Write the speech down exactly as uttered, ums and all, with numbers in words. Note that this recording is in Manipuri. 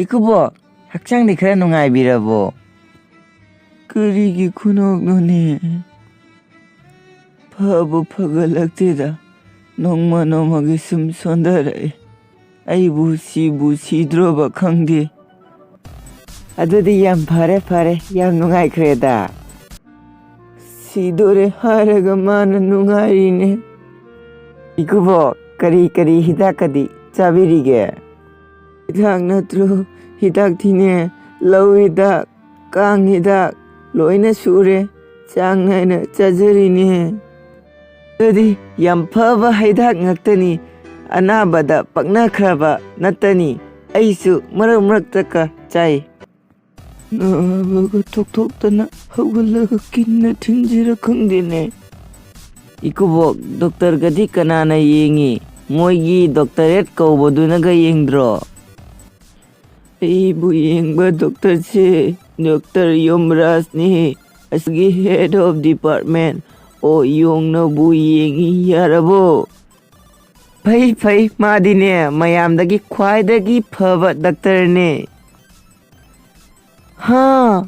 ꯏꯀꯨꯕꯣꯛ, ꯍꯛꯆꯥꯡꯗꯤ ꯈꯔ ꯅꯨꯡꯉꯥꯏꯕꯤꯔꯕꯣ? ꯀꯔꯤꯒꯤ ꯈꯨꯅꯣꯛꯅꯣꯅꯦ? ꯐꯕꯨ ꯐꯒꯠꯂꯛꯇꯦꯗ, ꯅꯣꯡꯃ ꯅꯣꯡꯃꯒꯤ ꯁꯨꯝ ꯁꯣꯟꯊꯔꯛꯑꯦ꯫ ꯑꯩꯕꯨ ꯁꯤꯕꯨ ꯁꯤꯗ꯭ꯔꯣꯕ ꯈꯪꯗꯦ꯫ ꯑꯗꯨꯗꯤ ꯌꯥꯝ ꯐꯔꯦ, ꯐꯔꯦ, ꯌꯥꯝ ꯅꯨꯡꯉꯥꯏꯈ꯭ꯔꯦꯗ꯫ ꯁꯤꯗꯣꯔꯦ ꯍꯥꯏꯔꯒ ꯃꯥꯅ ꯅꯨꯡꯉꯥꯏꯔꯤꯅꯦ꯫ ꯏꯀꯨꯕꯣꯛ, ꯀꯔꯤ ꯀꯔꯤ ꯍꯤꯗꯥꯛꯀꯗꯤ ꯆꯥꯕꯤꯔꯤꯒꯦ? ꯍꯤꯗꯥꯛ ꯅꯠꯇ꯭ꯔꯣ? ꯍꯤꯗꯥꯛꯇꯤꯅꯦ, ꯂꯧ ꯍꯤꯗꯥꯛ, ꯀꯥꯡ ꯍꯤꯗꯥꯛ, ꯂꯣꯏꯅ ꯁꯨꯔꯦ꯫ ꯆꯥꯡ ꯅꯥꯏꯅ ꯆꯥꯖꯔꯤꯅꯦ꯫ ꯑꯗꯨꯗꯤ ꯌꯥꯝ ꯐꯕ ꯍꯤꯗꯥꯛ ꯉꯥꯛꯇꯅꯤ꯫ ꯑꯅꯥꯕꯗ ꯄꯛꯅꯈ꯭ꯔꯕ ꯅꯠꯇꯅꯤ꯫ ꯑꯩꯁꯨ ꯃꯔꯛ ꯃꯔꯛꯇ ꯀ ꯆꯥꯏ꯫ ꯅꯥꯕꯒ ꯊꯣꯛꯊꯣꯛꯇꯅ ꯍꯧꯒꯠꯂꯒ ꯀꯤꯟꯅ ꯊꯤꯟꯖꯤꯔ ꯈꯪꯗꯦꯅꯦ꯫ ꯏꯀꯨꯕꯣꯛ, ꯗꯣꯛꯇꯔꯒꯗꯤ ꯀꯅꯥꯅ ꯌꯦꯡꯉꯤ? ꯃꯣꯏꯒꯤ ꯗꯣꯛꯇꯔꯦꯠ ꯀꯧꯕꯗꯨꯅꯒ ꯌꯦꯡꯗ꯭ꯔꯣ? ꯑꯩꯕꯨ ꯌꯦꯡꯕ ꯗꯣꯛꯇꯔꯁꯦ ꯗꯣꯛꯇꯔ ꯌꯣꯝꯔꯥꯖꯅꯤ, ꯑꯁꯤꯒꯤ head of department꯫ ꯑꯣ, ꯌꯣꯡꯅꯕꯨ ꯌꯦꯡꯉꯤ ꯌꯥꯔꯕꯣ? ꯐꯩ, ꯐꯩ, ꯃꯥꯗꯤꯅꯦ ꯃꯌꯥꯝꯗꯒꯤ ꯈ꯭ꯋꯥꯏꯗꯒꯤ ꯐꯕ ꯗꯥꯛꯇꯔꯅꯦ꯫ ꯍꯥ,